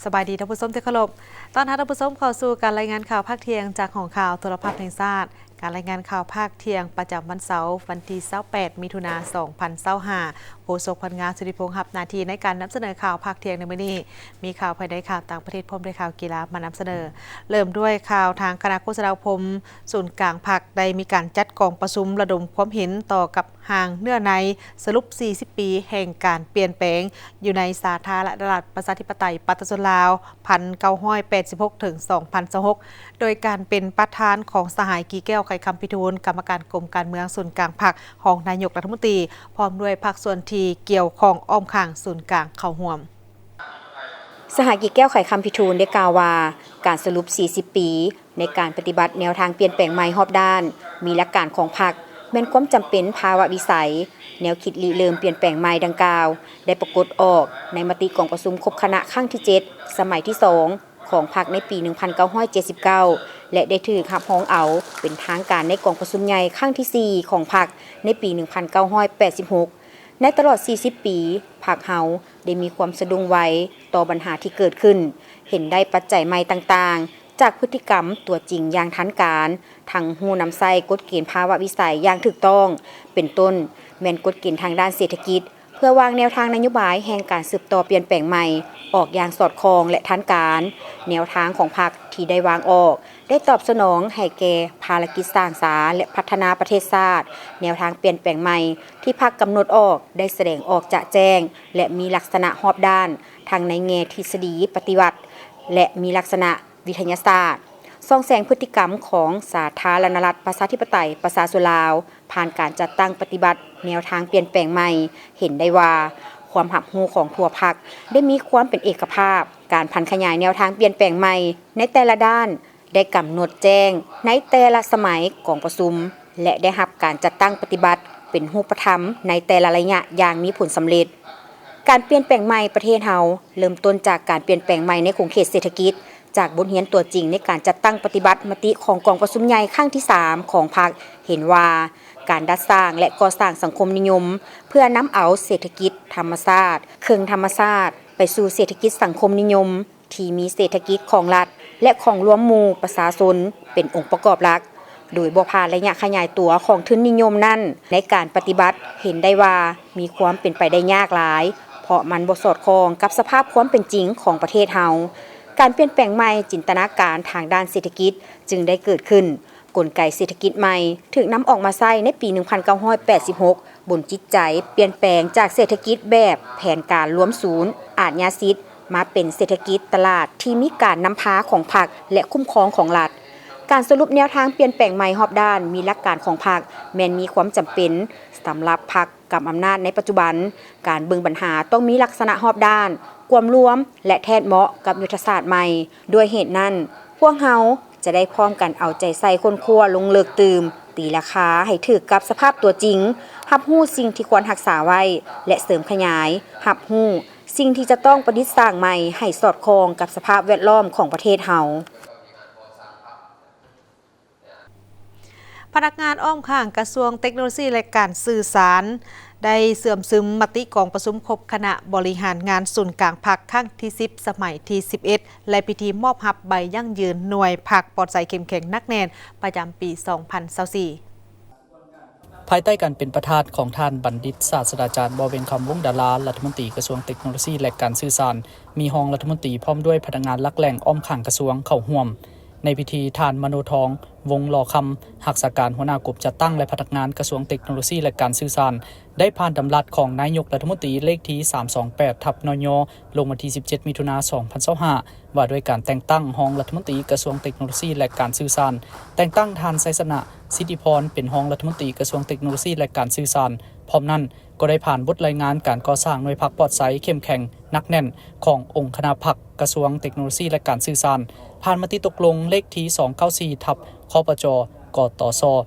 ສະບາຍດີທ່ານຜູ້ຊົມທີ່ເຄົາລົບ. ຕ້ອນຮັບທ່ານຜູ້ຊົມເຂົ້າສູ່ການລາຍງານຂ່າວພາກທ່ຽງຈາກຫ້ອງຂ່າວໂທລະພາບແຫ່ງຊາດ. ການລາຍງານຂ່າວພາກທ່ຽງປະຈຳວັນເສົາ ວັນທີຊາວແປດ ມິຖຸນາ ສອງພັນຊາວຫ້າ. ໂຄສົກພັນງາ ສຸທິພົງ ຮັບໜ້າທີ່ໃນການນຳສະເໜີຂ່າວພາກທ່ຽງໃນມື້ນີ້. ມີຂ່າວພາຍໃນ, ຂ່າວຕ່າງປະເທດ ພ້ອມດ້ວຍຂ່າວກິລາມານຳສະເໜີ. ເລີ່ມດ້ວຍຂ່າວທາງຄະນະໂຄສະນາອົບຮົມສູນກາງພັກ ໄດ້ມີການຈັດກອງປະຊຸມລະດົມຄວາມເຫັນຕໍ່ກັບຮ່າງເນື້ອໃນສະຫຼຸບສີ່ສິບປີແຫ່ງການປ່ຽນແປງ ຢູ່ໃນສາທາລະນະລັດ ປະຊາທິປະໄຕ ປະຊາຊົນລາວ ພັນເກົ້າຮ້ອຍແປດສິບຫົກ ເຖິງ ສອງພັນຊາວຫົກ ໂດຍການເປັນປະທານຂອງສະຫາຍ ກີແກ້ວ ໄຂຄຳພິທູນ ກຳມະການກົມການເມືອງສູນກາງພັກ, ຮອງນາຍົກລັດຖະມົນຕີ ພ້ອມດ້ວຍພາກສ່ວນທີ່ກ່ຽວຂ້ອງອ້ອມຂ້າງສູນກາງເຂົ້າຮ່ວມ. ສະຫາຍ ກີແກ້ວ ໄຂຄຳພິທູນ ໄດ້ກ່າວວ່າ ການສະຫຼຸບສີ່ສິບປີ ໃນການປະຕິບັດແນວທາງປ່ຽນແປງໃໝ່ຮອບດ້ານ, ມີຫຼັກການຂອງພັກ, ແມ່ນຄວາມຈຳເປັນພາວະວິໄສ. ແນວຄິດລິເລີ່ມປ່ຽນແປງໃໝ່ດັ່ງກ່າວ ໄດ້ປາກົດອອກໃນມະຕິກອງປະຊຸມຄົບຄະນະຄັ້ງທີເຈັດ ສະໄໝທີສອງ ຂອງພັກໃນປີໜຶ່ງພັນເກົ້າຮ້ອຍເຈັດສິບເກົ້າ ແລະ ໄດ້ຖືກຮັບຮອງເອົາເປັນທາງການໃນກອງປະຊຸມໃຫຍ່ຄັ້ງທີສີ່ຂອງພັກໃນປີໜຶ່ງພັນເກົ້າຮ້ອຍແປດສິບຫົກ. ໃນຕະຫຼອດສີ່ສິບປີ, ພັກເຮົາໄດ້ມີຄວາມສະດຸ້ງໄວຕໍ່ບັນຫາທີ່ເກີດຂຶ້ນ, ເຫັນໄດ້ປັດໄຈໃໝ່ຕ່າງໆ ຈາກພຶດຕິກຳຕົວຈິງຢ່າງທັນການ, ທັງຮູ້ນຳໃຊ້ກົດເກນພາວະວິໄສຢ່າງຖືກຕ້ອງ, ເປັນຕົ້ນ ແມ່ນກົດເກນທາງດ້ານເສດຖະກິດ, ເພື່ອວາງແນວທາງນະໂຍບາຍແຫ່ງການສືບຕໍ່ປ່ຽນແປງໃໝ່ອອກຢ່າງສອດຄ່ອງ ແລະ ທັນການ. ແນວທາງຂອງພັກທີ່ໄດ້ວາງອອກ ໄດ້ຕອບສະໜອງໃຫ້ແກ່ພາລະກິດສ້າງສາ ແລະ ພັດທະນາປະເທດຊາດ. ແນວທາງປ່ຽນແປງໃໝ່ທີ່ພັກກຳນົດອອກ ໄດ້ສະແດງອອກຈະແຈ້ງ ແລະ ມີລັກສະນະຮອບດ້ານ ທັງໃນແງ່ທິດສະດີປະຕິວັດ ແລະ ມີລັກສະນະວິທະຍາສາດ, ສ່ອງແສງພຶດຕິກຳຂອງສາທາລະນະລັດ ປະຊາທິປະໄຕ ປະຊາຊົນລາວ. ຜ່ານການຈັດຕັ້ງປະຕິບັດແນວທາງປ່ຽນແປງໃໝ່, ເຫັນໄດ້ວ່າຄວາມຮັບຮູ້ຂອງທົ່ວພັກໄດ້ມີຄວາມເປັນເອກະພາບ, ການຜັນຂະຫຍາຍແນວທາງປ່ຽນແປງໃໝ່ໃນແຕ່ລະດ້ານໄດ້ກຳນົດແຈ້ງໃນແຕ່ລະສະໄໝກອງປະຊຸມ ແລະ ໄດ້ຮັບການຈັດຕັ້ງປະຕິບັດເປັນຮູບປະທຳໃນແຕ່ລະໄລຍະຢ່າງມີຜົນສຳເລັດ. ການປ່ຽນແປງໃໝ່ປະເທດເຮົາເລີ່ມຕົ້ນຈາກການປ່ຽນແປງໃໝ່ໃນຂົງເຂດເສດຖະກິດ, ຈາກບົດຮຽນຕົວຈິງໃນການຈັດຕັ້ງປະຕິບັດມະຕິຂອງກອງປະຊຸມໃຫຍ່ຄັ້ງທີສາມຂອງພັກ ເຫັນວ່າ ການດັດສ້າງ ແລະ ກໍ່ສ້າງສັງຄົມນິຍົມ ເພື່ອນຳເອົາເສດຖະກິດທຳມະຊາດ, ເຄິ່ງທຳມະຊາດ ໄປສູ່ເສດຖະກິດສັງຄົມນິຍົມ ທີ່ມີເສດຖະກິດຂອງລັດ ແລະ ຂອງລວມໝູ່ປະຊາຊົນເປັນອົງປະກອບຫຼັກ, ໂດຍບໍ່ຜ່ານໄລຍະຂະຫຍາຍຕົວຂອງທຶນນິຍົມນັ້ນ. ໃນການປະຕິບັດເຫັນໄດ້ວ່າມີຄວາມເປັນໄປໄດ້ຍາກຫຼາຍ, ເພາະມັນບໍ່ສອດຄ່ອງກັບສະພາບຄວາມເປັນຈິງຂອງປະເທດເຮົາ. ການປ່ຽນແປງໃໝ່ຈິນຕະນາການທາງດ້ານເສດຖະກິດຈຶ່ງໄດ້ເກີດຂຶ້ນ. ກົນໄກເສດຖະກິດໃໝ່ຖືກນຳອອກມາໃຊ້ໃນປີໜຶ່ງພັນເກົ້າຮ້ອຍແປດສິບຫົກ ບົນຈິດໃຈປ່ຽນແປງຈາກເສດຖະກິດແບບແຜນການລວມສູນອາດຍາສິດ ມາເປັນເສດຖະກິດຕະຫຼາດທີ່ມີການນຳພາຂອງພັກ ແລະ ຄຸ້ມຄອງຂອງລັດ. ການສະຫຼຸບແນວທາງປ່ຽນແປງໃໝ່ຮອບດ້ານ ມີຫຼັກການຂອງພັກ ແມ່ນມີຄວາມຈຳເປັນສຳລັບພັກກຳອຳນາດໃນປັດຈຸບັນ. ການເບິ່ງບັນຫາຕ້ອງມີລັກສະນະຮອບດ້ານ, ກວມລວມ ແລະ ແທດເໝາະກັບຍຸດທະສາດໃໝ່. ດ້ວຍເຫດນັ້ນ, ພວກເຮົາຈະໄດ້ພ້ອມກັນເອົາໃຈໃສ່ຄົ້ນຄວ້າລົງເລິກຕື່ມ, ຕີລາຄາໃຫ້ຖືກກັບສະພາບຕົວຈິງ, ຮັບຮູ້ສິ່ງທີ່ຄວນຮັກສາໄວ້ ແລະ ເສີມຂະຫຍາຍ, ຮັບຮູ້ສິ່ງທີ່ຈະຕ້ອງປະດິດສ້າງໃໝ່ໃຫ້ສອດຄ່ອງກັບສະພາບແວດລ້ອມຂອງປະເທດເຮົາ. ພະນັກງານອ້ອມຂ້າງກະຊວງເຕັກໂນໂລຊີ ແລະ ການສື່ສານ ໄດ້ເຊື່ອມຊຶມມະຕິກອງປະຊຸມຄົບຄະນະບໍລິຫານງານສູນກາງພັກຄັ້ງທີສິບ ສະໄໝທີສິບເອັດ ແລະ ພິທີມອບຮັບໃບຢັ້ງຢືນໜ່ວຍພັກປອດໃສເຂັ້ມແຂງໜັກແໜ້ນປະຈຳປີສອງພັນຊາວສີ່. ພາຍໃຕ້ການເປັນປະທານຂອງທ່ານບັນດິດສາດສະດາຈານ ບໍ່ວຽງຄຳ ວົງດາລາ ລັດຖະມົນຕີກະຊວງເຕັກໂນໂລຊີ ແລະ ການສື່ສານ, ມີຮອງລັດຖະມົນຕີພ້ອມດ້ວຍພະນັກງານຫຼັກແຫຼ່ງອ້ອມຂ້າງກະຊວງເຂົ້າຮ່ວມ. ໃນພິທີ, ທ່ານ ມະໂນທອງ ວົງຫຼໍ່ຄຳ ຮັກສາການຫົວໜ້າກົມຈັດຕັ້ງ ແລະ ພະນັກງານກະຊວງເຕັກໂນໂລຊີ ແລະ ການສື່ສານ ໄດ້ຜ່ານດຳລັດຂອງນາຍົກລັດຖະມົນຕີເລກທີສາມສອງແປດ ທັບ ນຍ ລົງວັນທີສິບເຈັດ ມິຖຸນາ ສອງພັນຊາວຫ້າ ວ່າດ້ວຍການແຕ່ງຕັ້ງຮອງລັດຖະມົນຕີກະຊວງເຕັກໂນໂລຊີ ແລະ ການສື່ສານ, ແຕ່ງຕັ້ງທ່ານ ໄຊຊະນະ ສິດທິພອນ ເປັນຮອງລັດຖະມົນຕີກະຊວງເຕັກໂນໂລຊີ ແລະ ການສື່ສານ. ພ້ອມນັ້ນ, ກໍໄດ້ຜ່ານບົດລາຍງານການກໍ່ສ້າງໜ່ວຍພັກປອດໃສເຂັ້ມແຂງໜັກແໜ້ນຂອງອົງຄະນະພັກກະຊວງເຕັກໂນໂລຊີ ແລະ ການສື່ສານ, ຜ່ານມະຕິຕົກລົງເລກທີສອງເກົ້າສີ່ ທັບ ຄປຈ ກຕຊ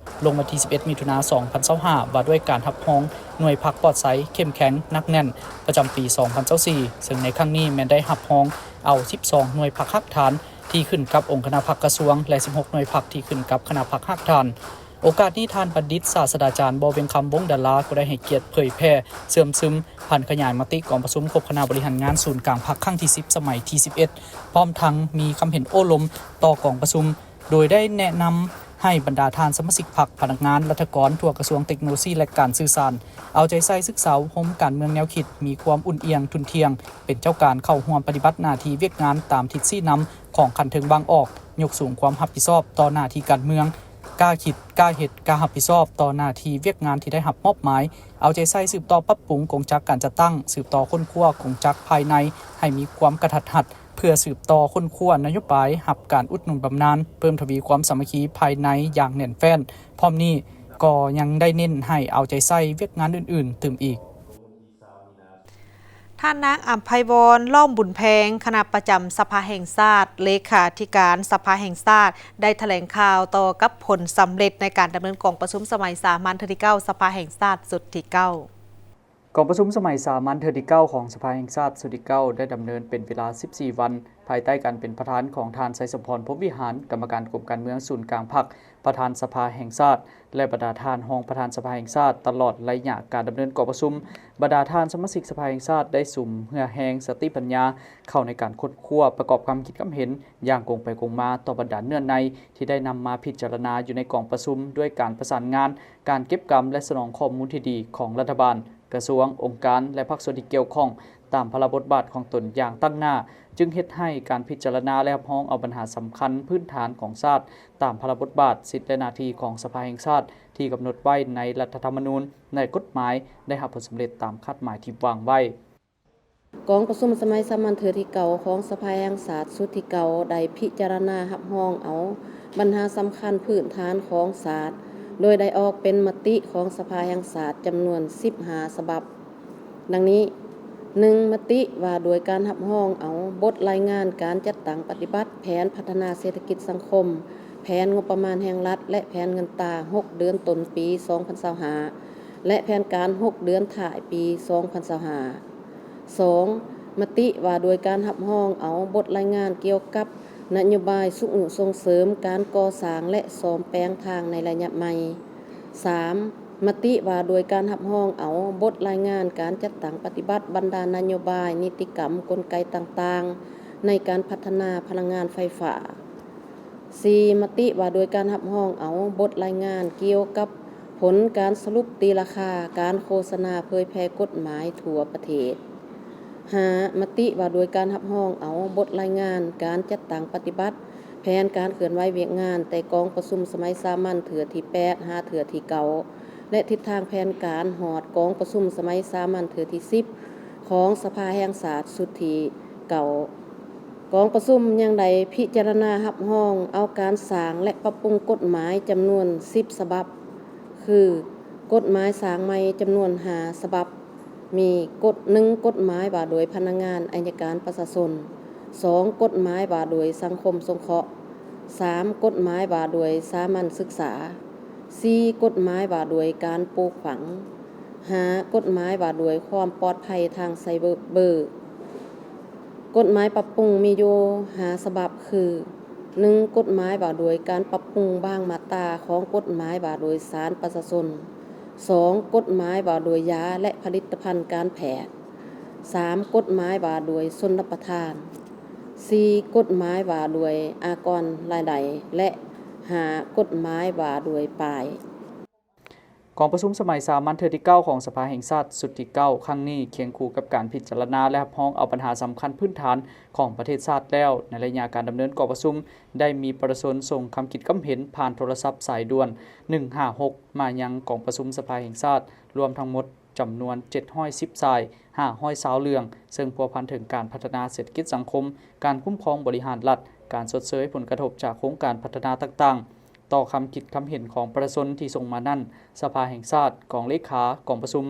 ລົງວັນທີສິບເອັດ ມິຖຸນາ ສອງພັນຊາວຫ້າ ວ່າດ້ວຍການຮັບຮອງໜ່ວຍພັກປອດໃສເຂັ້ມແຂງໜັກແໜ້ນປະຈຳປີສອງພັນຊາວສີ່ ເຊິ່ງໃນຄັ້ງນີ້ແມ່ນໄດ້ຮັບຮອງເອົາສິບສອງໜ່ວຍພັກຮາກຖານທີ່ຂຶ້ນກັບອົງຄະນະພັກກະຊວງ ແລະ ສິບຫົກໜ່ວຍພັກທີ່ຂຶ້ນກັບຄະນະພັກຮາກຖານ. ໂອກາດນີ້ ທ່ານບັນດິດສາດສະດາຈານ ບໍ່ວຽງຄຳ ວົງດາລາ ກໍໄດ້ໃຫ້ກຽດເຜີຍແຜ່ເຊື່ອມຊຶມຜັນຂະຫຍາຍມະຕິກອງປະຊຸມຄົບຄະນະບໍລິຫານງານສູນກາງພັກຄັ້ງທີສິບ ສະໄໝທີສິບເອັດ ພ້ອມທັງມີຄຳເຫັນໂອ້ລົມຕໍ່ກອງປະຊຸມ ໂດຍໄດ້ແນະນຳໃຫ້ບັນດາທ່ານສະມາຊິກພັກ, ພະນັກງານ, ລັດຖະກອນທົ່ວກະຊວງເຕັກໂນໂລຊີ ແລະ ການສື່ສານ ເອົາໃຈໃສ່ສຶກສາອົບຮົມການເມືອງແນວຄິດ, ມີຄວາມອຸ່ນອຽງທຸ່ນທ່ຽງ, ເປັນເຈົ້າການເຂົ້າຮ່ວມປະຕິບັດໜ້າທີ່ວຽກງານຕາມທິດຊີ້ນຳຂອງຂັ້ນເທິງວາງອອກ, ຍົກສູງຄວາມຮັບຜິດຊອບຕໍ່ໜ້າທີ່ການເມືອງ, ກ້າຄິດ, ກ້າເຮັດ, ກ້າຮັບຜິດຊອບຕໍ່ໜ້າທີ່ວຽກງານທີ່ໄດ້ຮັບມອບໝາຍ, ເອົາໃຈໃສ່ສືບຕໍ່ປັບປຸງກົງຈັກການຈັດຕັ້ງ, ສືບຕໍ່ຄົ້ນຄວ້າກົງຈັກພາຍໃນໃຫ້ມີຄວາມກະທັດຮັດ, ເພື່ອສືບຕໍ່ຄົ້ນຄວ້ານະໂຍບາຍຮັບການອຸດໜູນບຳນານ, ເພີ່ມທະວີຄວາມສາມັກຄີພາຍໃນຢ່າງແໜ້ນແຟ້ນ. ພ້ອມນີ້ກໍຍັງໄດ້ເນັ້ນໃຫ້ເອົາໃຈໃສ່ວຽກງານອື່ນໆຕື່ມອີກ. ທ່ານນາງ ອຳໄພວອນ ລ້ອມບຸນແພງ ຄະນະປະຈຳສະພາແຫ່ງຊາດ, ເລຂາທິການສະພາແຫ່ງຊາດ ໄດ້ຖະແຫຼງຂ່າວຕໍ່ກັບຜົນສຳເລັດໃນການດຳເນີນກອງປະຊຸມສະໄໝສາມັນເທື່ອທີເກົ້າ ສະພາແຫ່ງຊາດຊຸດທີເກົ້າ. ກອງປະຊຸມສະໄໝສາມັນເທື່ອທີເກົ້າຂອງສະພາແຫ່ງຊາດຊຸດທີເກົ້າ ໄດ້ດຳເນີນເປັນເວລາສິບສີ່ວັນ ພາຍໃຕ້ການເປັນປະທານຂອງທ່ານ ໄຊສົມພອນ ພົມວິຫານ ກຳມະການກົມການເມືອງສູນກາງພັກ, ປະທານສະພາແຫ່ງຊາດ ແລະ ບັນດາທ່ານຮອງປະທານສະພາແຫ່ງຊາດ. ຕະຫຼອດໄລຍະການດຳເນີນກອງປະຊຸມ, ບັນດາທ່ານສະມາຊິກສະພາແຫ່ງຊາດໄດ້ສຸມເຫື່ອແຮງສະຕິປັນຍາເຂົ້າໃນການຄົ້ນຄວ້າປະກອບຄຳຄິດຄຳເຫັນຢ່າງກົງໄປກົງມາຕໍ່ບັນດາເນື້ອໃນທີ່ໄດ້ນຳມາພິຈາລະນາຢູ່ໃນກອງປະຊຸມ ດ້ວຍການປະສານງານ, ການເກັບກຳ ແລະ ສະໜອງຂໍ້ມູນທີ່ດີຂອງລັດຖະບານ, ກະຊວງ, ອົງການ ແລະ ພາກສ່ວນທີ່ກ່ຽວຂ້ອງ ຕາມພາລະບົດບາດຂອງຕົນຢ່າງຕັ້ງໜ້າ, ຈຶ່ງເຮັດໃຫ້ການພິຈາລະນາ ແລະ ຮັບຮອງເອົາບັນຫາສຳຄັນພື້ນຖານຂອງຊາດ ຕາມພາລະບົດບາດ, ສິດ ແລະ ໜ້າທີ່ຂອງສະພາແຫ່ງຊາດທີ່ກຳນົດໄວ້ໃນລັດຖະທຳມະນູນ ແລະ ກົດໝາຍ ໄດ້ຮັບຜົນສຳເລັດຕາມຄາດໝາຍທີ່ວາງໄວ້. ກອງປະຊຸມສະໄໝສາມັນເທື່ອທີເກົ້າຂອງສະພາແຫ່ງຊາດຊຸດທີເກົ້າ ໄດ້ພິຈາລະນາຮັບຮອງເອົາບັນຫາສຳຄັນພື້ນຖານຂອງຊາດ ໂດຍໄດ້ອອກເປັນມະຕິຂອງສະພາແຫ່ງຊາດຈຳນວນສິບຫ້າສະບັບ ດັ່ງນີ້: ໜຶ່ງ ມະຕິວ່າດ້ວຍການຮັບຮອງເອົາບົດລາຍງານການຈັດຕັ້ງປະຕິບັດແຜນພັດທະນາເສດຖະກິດສັງຄົມ, ແຜນງົບປະມານແຫ່ງລັດ ແລະ ແຜນເງິນຕາຫົກເດືອນຕົ້ນປີສອງພັນຊາວຫ້າ ແລະ ແຜນການຫົກເດືອນທ້າຍປີສອງພັນຊາວຫ້າ. ສອງ ມະຕິວ່າດ້ວຍການຮັບຮອງເອົາບົດລາຍງານກ່ຽວກັບນະໂຍບາຍຊຸກຍູ້ສົ່ງເສີມການກໍ່ສ້າງ ແລະ ສ້ອມແປງທາງໃນໄລຍະໃໝ່. ສາມ ມະຕິວ່າດ້ວຍການຮັບຮອງເອົາບົດລາຍງານການຈັດຕັ້ງປະຕິບັດບັນດານະໂຍບາຍ, ນິຕິກຳ, ກົນໄກຕ່າງໆ ໃນການພັດທະນາພະລັງງານໄຟຟ້າ. ສີ່ ມະຕິວ່າດ້ວຍການຮັບຮອງເອົາບົດລາຍງານກ່ຽວກັບຜົນການສະຫຼຸບຕີລາຄາການໂຄສະນາເຜີຍແຜ່ກົດໝາຍທົ່ວປະເທດ. ຫ້າ ມະຕິວ່າດ້ວຍການຮັບຮອງເອົາບົດລາຍງານການຈັດຕັ້ງປະຕິບັດແຜນການເຄື່ອນໄຫວວຽກງານ ແຕ່ກອງປະຊຸມສະໄໝສາມັນເທື່ອທີແປດ ຫາເທື່ອທີເກົ້າ ແລະ ທິດທາງແຜນການຮອດກອງປະຊຸມສະໄໝສາມັນເທື່ອທີສິບ ຂອງສະພາແຫ່ງຊາດຊຸດທີເກົ້າ. ກອງປະຊຸມຍັງໄດ້ພິຈາລະນາຮັບຮອງເອົາການສ້າງ ແລະ ປັບປຸງກົດໝາຍຈຳນວນສິບສະບັບ ຄື ກົດໝາຍສ້າງໃໝ່ຈຳນວນຫ້າສະບັບ ມີກົດ ໜຶ່ງ ກົດໝາຍວ່າດ້ວຍພະນັກງານໄອຍະການປະຊາຊົນ, ສອງ ກົດໝາຍວ່າດ້ວຍສັງຄົມສົງເຄາະ, ສາມ ກົດໝາຍວ່າດ້ວຍສາມັນສຶກສາ, ສີ່ ກົດໝາຍວ່າດ້ວຍການປູກຝັງ, ຫ້າ ກົດໝາຍວ່າດ້ວຍຄວາມປອດໄພທາງໄຊເບີ. ກົດໝາຍປັບປຸງມີຢູ່ຫ້າສະບັບ ຄື ໜຶ່ງ ກົດໝາຍວ່າດ້ວຍການປັບປຸງບາງມາດຕາຂອງກົດໝາຍວ່າດ້ວຍສານປະຊາຊົນ, ສອງ ກົດໝາຍວ່າດ້ວຍຢາ ແລະ ຜະລິດຕະພັນການແພດ, ສາມ ກົດໝາຍວ່າດ້ວຍຊົນລະປະທານ, ສີ່ ກົດໝາຍວ່າດ້ວຍອາກອນລາຍໄດ້ ແລະ ຫ້າ ກົດໝາຍວ່າດ້ວຍປ້າຍ. ກອງປະຊຸມສະໄໝສາມັນເທື່ອທີເກົ້າຂອງສະພາແຫ່ງຊາດຊຸດທີເກົ້າ ຄັ້ງນີ້ ຄຽງຄູ່ກັບການພິຈາລະນາ ແລະ ຮັບຮອງເອົາບັນຫາສຳຄັນພື້ນຖານຂອງປະເທດຊາດແລ້ວ, ໃນໄລຍະການດຳເນີນກອງປະຊຸມ ໄດ້ມີປະຊາຊົນສົ່ງຄຳຄິດຄຳເຫັນຜ່ານໂທລະສັບສາຍດ່ວນ ໜຶ່ງຫ້າຫົກ ມາຍັງກອງປະຊຸມສະພາແຫ່ງຊາດ ລວມທັງໝົດຈຳນວນເຈັດຮ້ອຍສິບສາຍ, ຫ້າຮ້ອຍຊາວເລື່ອງ, ເຊິ່ງພົວພັນເຖິງການພັດທະນາເສດຖະກິດສັງຄົມ, ການຄຸ້ມຄອງບໍລິຫານລັດ, ການຊົດເຊີຍຜົນກະທົບຈາກໂຄງການພັດທະນາຕ່າງໆ. ຕໍ່ຄຳຄິດຄຳເຫັນຂອງປະຊາຊົນທີ່ສົ່ງມານັ້ນ, ສະພາແຫ່ງຊາດ, ກອງເລຂາກອງປະຊຸມ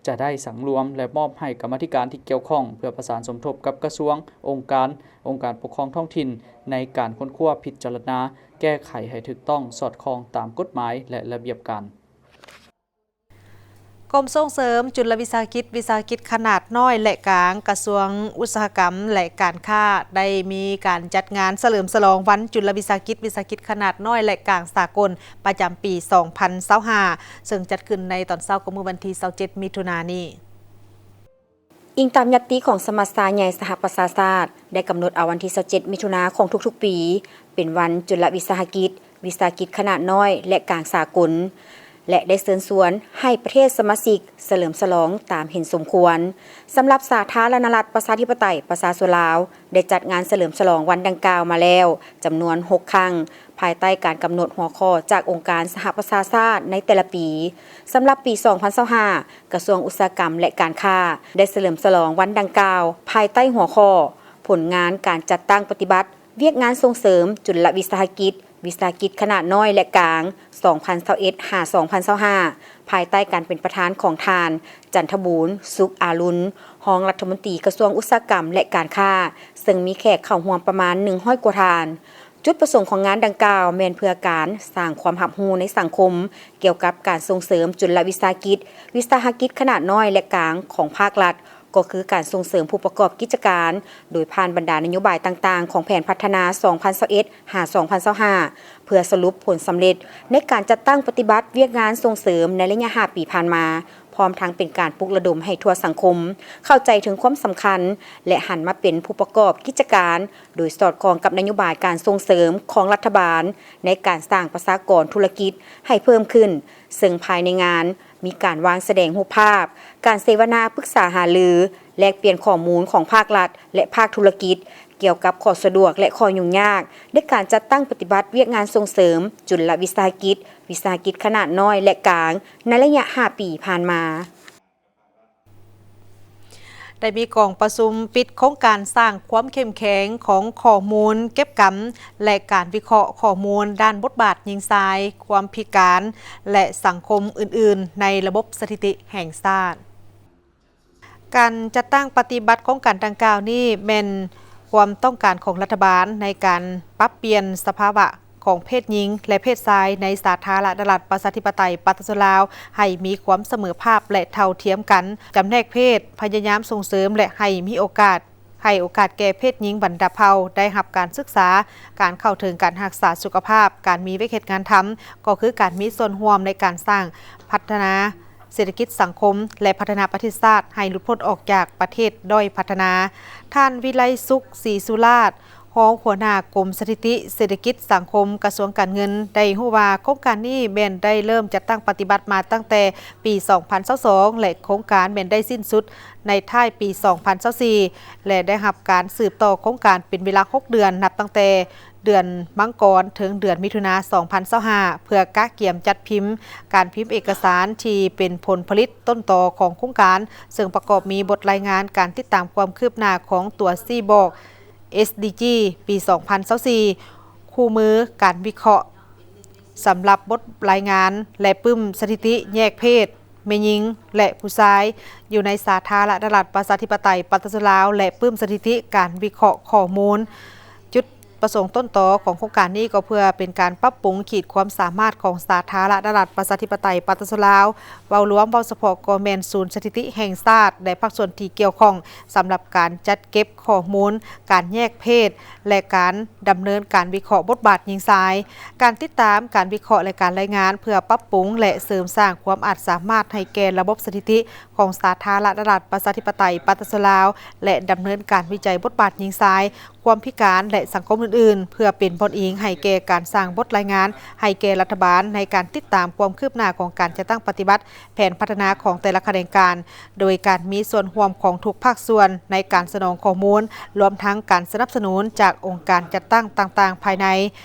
ຈະໄດ້ສັງລວມ ແລະ ມອບໃຫ້ກຳມາທິການທີ່ກ່ຽວຂ້ອງ ເພື່ອປະສານສົມທົບກັບກະຊວງ, ອົງການ, ອົງການປົກຄອງທ້ອງຖິ່ນ ໃນການຄົ້ນຄວ້າ, ພິຈາລະນາ, ແກ້ໄຂໃຫ້ຖືກຕ້ອງ, ສອດຄ່ອງຕາມກົດໝາຍ ແລະ ລະບຽບການ. ກົມສົ່ງເສີມຈຸນລະວິສາຫະກິດ, ວິສາຫະກິດຂະໜາດນ້ອຍ ແລະ ກາງ, ກະຊວງອຸດສາຫະກຳ ແລະ ການຄ້າ ໄດ້ມີການຈັດງານສະເຫຼີມສະຫຼອງວັນຈຸນລະວິສາຫະກິດ, ວິສາຫະກິດຂະໜາດນ້ອຍ ແລະ ກາງສາກົນ ປະຈຳປີສອງພັນຊາວຫ້າ ເຊິ່ງຈັດຂຶ້ນໃນຕອນເຊົ້າຂອງມື້ວັນທີຊາວເຈັດ ມິຖຸນານີ້. ອີງຕາມຍັດຕິຂອງສະມັດຊາໃຫຍ່ສະຫະປະຊາຊາດ ໄດ້ກຳນົດເອົາວັນທີຊາວເຈັດ ມິຖຸນາຂອງທຸກໆປີ ເປັນວັນຈຸນລະວິສາຫະກິດ, ວິສາຫະກິດຂະໜາດນ້ອຍ ແລະ ກາງສາກົນ ແລະ ໄດ້ເຊີນຊວນໃຫ້ປະເທດສະມາຊິກສະເຫຼີມສະຫຼອງຕາມເຫັນສົມຄວນ. ສຳລັບສາທາລະນະລັດ ປະຊາທິປະໄຕ ປະຊາຊົນລາວ ໄດ້ຈັດງານສະເຫຼີມສະຫຼອງວັນດັ່ງກ່າວມາແລ້ວຈຳນວນຫົກຄັ້ງ, ພາຍໃຕ້ການກຳນົດຫົວຂໍ້ຈາກອົງການສະຫະປະຊາຊາດໃນແຕ່ລະປີ. ສຳລັບປີສອງພັນຊາວຫ້າ ກະຊວງອຸດສາຫະກຳ ແລະ ການຄ້າ ໄດ້ສະເຫຼີມສະຫຼອງວັນດັ່ງກ່າວ ພາຍໃຕ້ຫົວຂໍ້ ຜົນງານການຈັດຕັ້ງປະຕິບັດວຽກງານສົ່ງເສີມຈຸນລະວິສາຫະກິດ, ວິສາຫະກິດຂະໜາດນ້ອຍ ແລະ ກາງ ສອງພັນຊາວເອັດ ຫາ ສອງພັນຊາວຫ້າ ພາຍໃຕ້ການເປັນປະທານຂອງທ່ານ ຈັນທະບູນ ສຸກອາລຸນ ຮອງລັດຖະມົນຕີກະຊວງອຸດສາຫະກຳ ແລະ ການຄ້າ, ເຊິ່ງມີແຂກເຂົ້າຮ່ວມປະມານໜຶ່ງຮ້ອຍກວ່າທ່ານ. ຈຸດປະສົງຂອງງານດັ່ງກ່າວແມ່ນເພື່ອການສ້າງຄວາມຮັບຮູ້ໃນສັງຄົມກ່ຽວກັບການສົ່ງເສີມຈຸນລະວິສາຫະກິດ, ວິສາຫະກິດຂະໜາດນ້ອຍ ແລະ ກາງຂອງພາກລັດ, ກໍຄືການສົ່ງເສີມຜູ້ປະກອບກິດຈະການ ໂດຍຜ່ານບັນດານະໂຍບາຍຕ່າງໆຂອງແຜນພັດທະນາສອງພັນຊາວເອັດ ຫາ ສອງພັນຊາວຫ້າ ເພື່ອສະຫຼຸບຜົນສຳເລັດໃນການຈັດຕັ້ງປະຕິບັດວຽກງານສົ່ງເສີມໃນໄລຍະຫ້າປີຜ່ານມາ, ພ້ອມທັງເປັນການປຸກລະດົມໃຫ້ທົ່ວສັງຄົມເຂົ້າໃຈເຖິງຄວາມສຳຄັນ ແລະ ຫັນມາເປັນຜູ້ປະກອບກິດຈະການ ໂດຍສອດຄ່ອງກັບນະໂຍບາຍການສົ່ງເສີມຂອງລັດຖະບານ ໃນການສ້າງປະຊາກອນທຸລະກິດໃຫ້ເພີ່ມຂຶ້ນ, ເຊິ່ງພາຍໃນງານມີການວາງສະແດງຮູບພາບ, ການເສວະນາປຶກສາຫາລື, ແລກປ່ຽນຂໍ້ມູນຂອງພາກລັດ ແລະ ພາກທຸລະກິດ ກ່ຽວກັບຂໍ້ສະດວກ ແລະ ຂໍ້ຫຍຸ້ງຍາກໃນການຈັດຕັ້ງປະຕິບັດວຽກງານສົ່ງເສີມຈຸນລະວິສາຫະກິດ, ວິສາຫະກິດຂະໜາດນ້ອຍ ແລະ ກາງ ໃນໄລຍະຫ້າປີຜ່ານມາ. ໄດ້ມີກອງປະຊຸມປິດໂຄງການສ້າງຄວາມເຂັ້ມແຂງຂອງຂໍ້ມູນເກັບກຳ ແລະ ການວິເຄາະຂໍ້ມູນດ້ານບົດບາດຍິງຊາຍ, ຄວາມພິການ ແລະ ສັງຄົມອື່ນໆ ໃນລະບົບສະຖິຕິແຫ່ງຊາດ. ການຈັດຕັ້ງປະຕິບັດໂຄງການດັ່ງກ່າວນີ້ແມ່ນຄວາມຕ້ອງການຂອງລັດຖະບານໃນການປັບປ່ຽນສະພາວະ ຂອງເພດຍິງ ແລະ ເພດຊາຍໃນສາທາລະນະລັດ ປະຊາທິປະໄຕ ປະຊາຊົນລາວ ໃຫ້ມີຄວາມສະເໝີພາບ ແລະ ເທົ່າທຽມກັນ, ຈຳແນກເພດ, ພະຍາຍາມສົ່ງເສີມ ແລະ ໃຫ້ມີໂອກາດ, ໃຫ້ໂອກາດແກ່ເພດຍິງບັນດາເຜົ່າໄດ້ຮັບການສຶກສາ, ການເຂົ້າເຖິງການຮັກສາສຸຂະພາບ, ການມີວຽກເຮັດງານທຳ, ກໍຄືການມີສ່ວນຮ່ວມໃນການສ້າງພັດທະນາເສດຖະກິດສັງຄົມ ແລະ ພັດທະນາປະເທດຊາດໃຫ້ຫຼຸດພົ້ນອອກຈາກປະເທດດ້ອຍພັດທະນາ. ທ່ານ ວິໄລສຸກ ສີສຸລາດ ຮອງຫົວໜ້າກົມສະຖິຕິເສດຖະກິດສັງຄົມ ກະຊວງການເງິນ ໄດ້ຮູ້ວ່າ ໂຄງການນີ້ແມ່ນໄດ້ເລີ່ມຈັດຕັ້ງປະຕິບັດມາຕັ້ງແຕ່ປີສອງພັນຊາວສອງ ແລະ ໂຄງການແມ່ນໄດ້ສິ້ນສຸດໃນທ້າຍປີສອງພັນຊາວສີ່ ແລະ ໄດ້ຮັບການສືບຕໍ່ໂຄງການເປັນເວລາຫົກເດືອນ ນັບຕັ້ງແຕ່ເດືອນມັງກອນເຖິງເດືອນມິຖຸນາສອງພັນຊາວຫ້າ ເພື່ອກະກຽມຈັດພິມການພິມເອກະສານທີ່ເປັນຜົນຜະລິດຕົ້ນຕໍຂອງໂຄງການ, ເຊິ່ງປະກອບມີບົດລາຍງານການຕິດຕາມຄວາມຄືບໜ້າຂອງຕົວຊີ້ບອກ ເອສດີຈີ ປີສອງພັນຊາວສີ່, ຄູ່ມືການວິເຄາະສຳລັບບົດລາຍງານ ແລະ ປຶ້ມສະຖິຕິແຍກເພດ ແມ່ຍິງ ແລະ ຜູ້ຊາຍ ຢູ່ໃນສາທາລະນະລັດ ປະຊາທິປະໄຕ ປະຊາຊົນລາວ ແລະ ປຶ້ມສະຖິຕິການວິເຄາະຂໍ້ມູນ. ຈຸດປະສົງຕົ້ນຕໍຂອງໂຄງການນີ້ກໍເພື່ອເປັນການປັບປຸງຂີດຄວາມສາມາດຂອງສາທາລະນະລັດ ປະຊາທິປະໄຕ ປະຊາຊົນລາວ ເວົ້າລວມ, ເວົ້າສະເພາະກໍແມ່ນສູນສະຖິຕິແຫ່ງຊາດ ແລະ ພາກສ່ວນທີ່ກ່ຽວຂ້ອງ ສຳລັບການຈັດເກັບຂໍ້ມູນ, ການແຍກເພດ ແລະ ການດຳເນີນການວິເຄາະບົດບາດຍິງຊາຍ, ການຕິດຕາມ, ການວິເຄາະ ແລະ ການລາຍງານ ເພື່ອປັບປຸງ ແລະ ເສີມສ້າງຄວາມອາດສາມາດໃຫ້ແກ່ລະບົບສະຖິຕິຂອງສາທາລະນະລັດ ປະຊາທິປະໄຕ ປະຊາຊົນລາວ ແລະ ດຳເນີນການວິໄຈບົດບາດຍິງຊາຍ, ຄວາມພິການ ແລະ ສັງຄົມອື່ນໆ ເພື່ອເປັນບ່ອນອີງໃຫ້ແກ່ການສ້າງບົດລາຍງານໃຫ້ແກ່ລັດຖະບານ ໃນການຕິດຕາມຄວາມຄືບໜ້າຂອງການຈັດຕັ້ງປະຕິບັດ ແຜນພັດທະນາຂອງແຕ່ລະຂະແໜງການ, ໂດຍການມີສ່ວນຮ່ວມຂອງທຸກພາກສ່ວນໃນການສະໜອງຂໍ້ມູນ, ລວມທັງການສະໜັບສະໜູນຈາກອົງການຈັດຕັ້ງຕ່າງໆພາຍໃນ,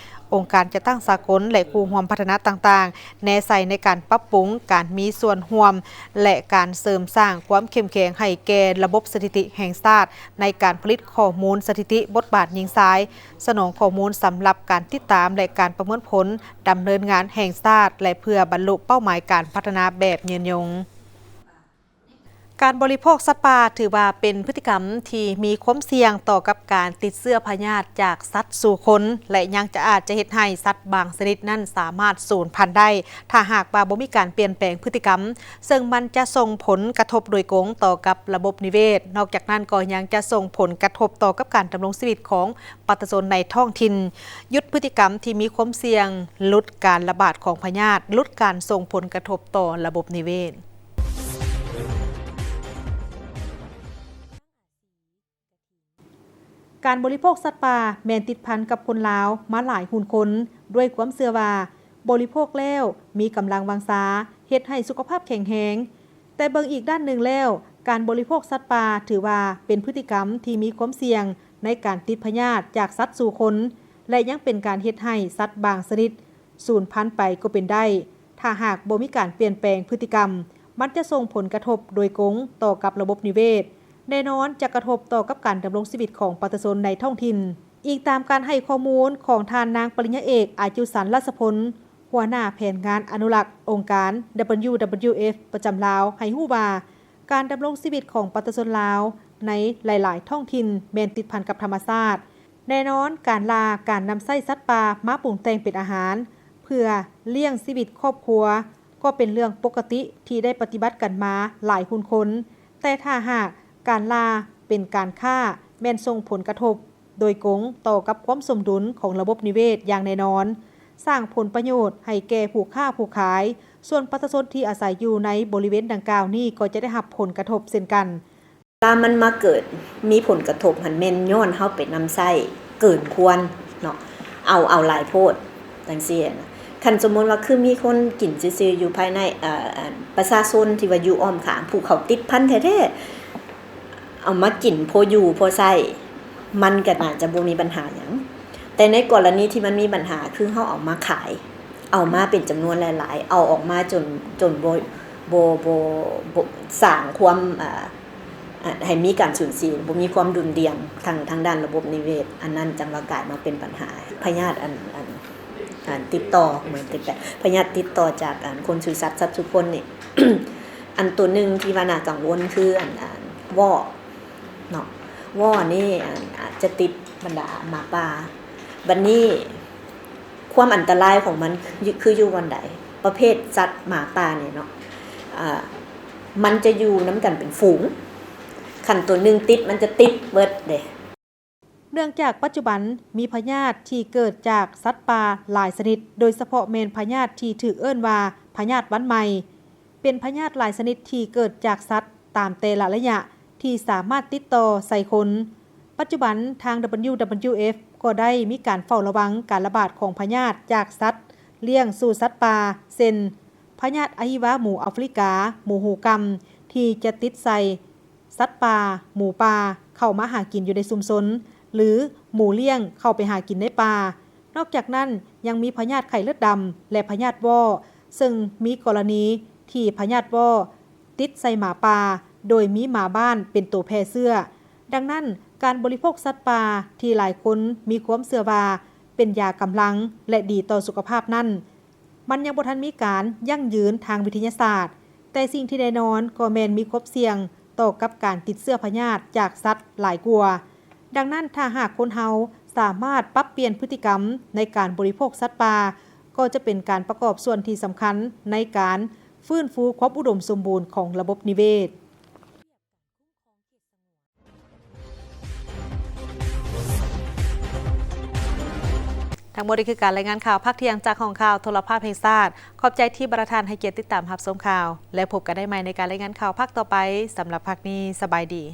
ອົງການຈັດຕັ້ງສາກົນ ແລະ ຄູ່ຮ່ວມພັດທະນາຕ່າງໆ ແນໃສ່ໃນການປັບປຸງການມີສ່ວນຮ່ວມ ແລະ ການເສີມສ້າງຄວາມເຂັ້ມແຂງໃຫ້ແກ່ລະບົບສະຖິຕິແຫ່ງຊາດ ໃນການຜະລິດຂໍ້ມູນສະຖິຕິບົດບາດຍິງຊາຍ, ສະໜອງຂໍ້ມູນສຳລັບການຕິດຕາມ ແລະ ການປະເມີນຜົນດຳເນີນງານແຫ່ງຊາດ ແລະ ເພື່ອບັນລຸເປົ້າໝາຍການພັດທະນາແບບຍືນຍົງ. ການບໍລິໂພກສັດປ່າຖືວ່າເປັນພຶດຕິກຳທີ່ມີຄວາມສ່ຽງຕໍ່ກັບການຕິດເຊື້ອພະຍາດຈາກສັດສູ່ຄົນ ແລະ ຍັງຈະອາດຈະເຮັດໃຫ້ສັດບາງຊະນິດນັ້ນສາມາດສູນພັນໄດ້ ຖ້າຫາກວ່າບໍ່ມີການປ່ຽນແປງພຶດຕິກຳ, ເຊິ່ງມັນຈະສົ່ງຜົນກະທົບໂດຍກົງຕໍ່ກັບລະບົບນິເວດ. ນອກຈາກນັ້ນກໍຍັງຈະສົ່ງຜົນກະທົບຕໍ່ກັບການດຳລົງຊີວິດຂອງປະຊາຊົນໃນທ້ອງຖິ່ນ, ຢຸດພຶດຕິກຳທີ່ມີຄວາມສ່ຽງ, ຫຼຸດການລະບາດຂອງພະຍາດ, ຫຼຸດການສົ່ງຜົນກະທົບຕໍ່ລະບົບນິເວດ. ການບໍລິໂພກສັດປ່າແມ່ນຕິດພັນກັບຄົນລາວມາຫຼາຍຮຸ່ນຄົນ, ດ້ວຍຄວາມເຊື່ອວ່າບໍລິໂພກແລ້ວມີກຳລັງວັງຊາ, ເຮັດໃຫ້ສຸຂະພາບແຂງແຮງ. ແຕ່ເບິ່ງອີກດ້ານໜຶ່ງແລ້ວ, ການບໍລິໂພກສັດປ່າຖືວ່າເປັນພຶດຕິກຳທີ່ມີຄວາມສ່ຽງໃນການຕິດພະຍາດຈາກສັດສູ່ຄົນ ແລະ ຍັງເປັນການເຮັດໃຫ້ສັດບາງຊະນິດ ສູນພັນໄປກໍເປັນໄດ້. ຖ້າຫາກບໍ່ມີການປ່ຽນແປງພຶດຕິກຳ, ມັນຈະສົ່ງຜົນກະທົບໂດຍກົງຕໍ່ກັບລະບົບນິເວດ, ແນ່ນອນຈະກະທົບຕໍ່ກັບການດຳລົງຊີວິດຂອງປະຊາຊົນໃນທ້ອງຖິ່ນ. ອີງຕາມການໃຫ້ຂໍ້ມູນຂອງທ່ານນາງປະລິນຍາເອກ ອາຍຸສັນ ລາຊະພົນ, ຫົວໜ້າແຜນງານອະນຸລັກອົງການ WWF ປະຈຳລາວ ໃຫ້ຮູ້ວ່າ ການດຳລົງຊີວິດຂອງປະຊາຊົນລາວໃນຫຼາຍໆທ້ອງຖິ່ນແມ່ນຕິດພັນກັບທຳມະຊາດ. ແນ່ນອນ, ການລ່າ, ການນຳໃຊ້ສັດປ່າມາປຸງແຕ່ງເປັນອາຫານ ເພື່ອລ້ຽງຊີວິດຄອບຄົວ ກໍເປັນເລື່ອງປົກກະຕິທີ່ໄດ້ປະຕິບັດກັນມາຫຼາຍຮຸ່ນຄົນ, ແຕ່ຖ້າຫາກການລ່າເປັນການຄ້າ, ແມ່ນສົ່ງຜົນກະທົບໂດຍກົງຕໍ່ກັບຄວາມສົມດຸນຂອງລະບົບນິເວດຢ່າງແນ່ນອນ, ສ້າງຜົນປະໂຫຍດໃຫ້ແກ່ຜູ້ຄ້າຜູ້ຂາຍ, ສ່ວນປະຊາຊົນທີ່ອາໄສຢູ່ໃນບໍລິເວນດັ່ງກ່າວນີ້ກໍຈະໄດ້ຮັບຜົນກະທົບເຊັ່ນກັນ. ເວລາມັນມາເກີດມີຜົນກະທົບຫັ້ນ ແມ່ນຍ້ອນເຮົາໄປນຳໃຊ້ເກີນຄວນເນາະ, ເອົາ ເອົາຫຼາຍໂພດ ຈັ່ງຊີ້ນະ. ຄັນສົມມຸດວ່າຄືມີຄົນກິນຊື່ໆຢູ່ພາຍໃນ ເອີ ອັນ ປະຊາຊົນທີ່ວ່າຢູ່ອ້ອມຂ້າງ ຜູ້ເຂົາຕິດພັນແທ້ໆ ເອົາມາກິນພໍຢູ່ພໍໃຊ້ ມັນກໍໜ້າຈະບໍ່ມີບັນຫາຫຍັງ. ແຕ່ໃນກໍລະນີທີ່ມັນມີບັນຫາ ຄືເຮົາເອົາມາຂາຍ ເອົາມາເປັນຈຳນວນຫຼາຍໆ ເອົາອອກມາຈົນ ຈົນບໍ່ ບໍ່ ບໍ່ ບໍ່ສ້າງຄວາມ ເອີ ອາ ໃຫ້ມີການສູນເສຍ ບໍ່ມີຄວາມດຸ່ນດ່ຽງທາງ ທາງດ້ານລະບົບນິເວດ, ອັນນັ້ນຈັ່ງວ່າກາຍມາເປັນບັນຫາ. ພະຍາດອັນ ອັນ ອັນຕິດຕໍ່ ເໝືອນຕິດແປະ ພະຍາດຕິດຕໍ່ຈາກອັນຄົນສູ່ສັດ ສັດສູ່ຄົນນີ້ ອັນໂຕໜຶ່ງທີ່ວ່າໜ້າກັງວົນຄືອັນ ອັນວໍ້ເນາະ, ວໍ້ນີ້ອັນອາດຈະຕິດບັນດາໝາປ່າ. ບັດນີ້ ຄວາມອັນຕະລາຍຂອງມັນຄື ຄືຢູ່ບ່ອນໃດ? ປະເພດສັດໝາປ່ານີ້ເນາະ ອາ ມັນຈະຢູ່ນຳກັນເປັນຝູງ, ຄັນໂຕໜຶ່ງຕິດ ມັນຈະຕິດເບິດເດ້. ເນື່ອງຈາກປັດຈຸບັນມີພະຍາດທີ່ເກີດຈາກສັດປ່າຫຼາຍຊະນິດ, ໂດຍສະເພາະແມ່ນພະຍາດທີ່ຖືກເອີ້ນວ່າພະຍາດວັນໃໝ່. ເປັນພະຍາດຫຼາຍຊະນິດທີ່ເກີດຈາກສັດຕາມແຕ່ລະໄລຍະທີ່ສາມາດຕິດຕໍ່ໃສ່ຄົນ. ປັດຈຸບັນທາງ WWF ກໍໄດ້ມີການເຝົ້າລະວັງການລະບາດຂອງພະຍາດຈາກສັດລ້ຽງສູ່ສັດປ່າ ເຊັ່ນ ພະຍາດອະຫິວາໝູອາຟຣິກາ, ໝູຫູກຳ ທີ່ຈະຕິດໃສ່ສັດປ່າ, ໝູປ່າ ເຂົ້າມາຫາກິນຢູ່ໃນຊຸມຊົນ ຫຼື ໝູລ້ຽງເຂົ້າໄປຫາກິນໃນປ່າ. ນອກຈາກນັ້ນ ຍັງມີພະຍາດໄຂ້ເລືອດດຳ ແລະ ພະຍາດວໍ້, ເຊິ່ງມີກໍລະນີທີ່ພະຍາດວໍ້ຕິດໃສ່ໝາປ່າ ໂດຍມີໝາບ້ານເປັນໂຕແຜ່ເຊື້ອ. ດັ່ງນັ້ນ, ການບໍລິໂພກສັດປ່າທີ່ຫຼາຍຄົນມີຄວາມເຊື່ອວ່າເປັນຢາກຳລັງ ແລະ ດີຕໍ່ສຸຂະພາບນັ້ນ, ມັນຍັງບໍ່ທັນມີການຢັ້ງຢືນທາງວິທະຍາສາດ, ແຕ່ສິ່ງທີ່ແນ່ນອນກໍແມ່ນມີຄວາມສ່ຽງຕໍ່ກັບການຕິດເຊື້ອພະຍາດຈາກສັດຫຼາຍກວ່າ. ດັ່ງນັ້ນ, ຖ້າຫາກຄົນເຮົາສາມາດປັບປ່ຽນພຶດຕິກຳໃນການບໍລິໂພກສັດປ່າ, ກໍຈະເປັນການປະກອບສ່ວນທີ່ສຳຄັນໃນການຟື້ນຟູຄວາມອຸດົມສົມບູນຂອງລະບົບນິເວດ. ທັງໝົດນີ້ຄືການລາຍງານຂ່າວພາກທ່ຽງຈາກຫ້ອງຂ່າວໂທລະພາບແຫ່ງຊາດ. ຂອບໃຈທີ່ບັນດາທ່ານໃຫ້ກຽດຕິດຕາມຮັບຊົມຂ່າວ ແລະ ພົບກັນໄດ້ໃໝ່ໃນການລາຍງານຂ່າວພາກຕໍ່ໄປ. ສຳລັບພາກນີ້, ສະບາຍດີ.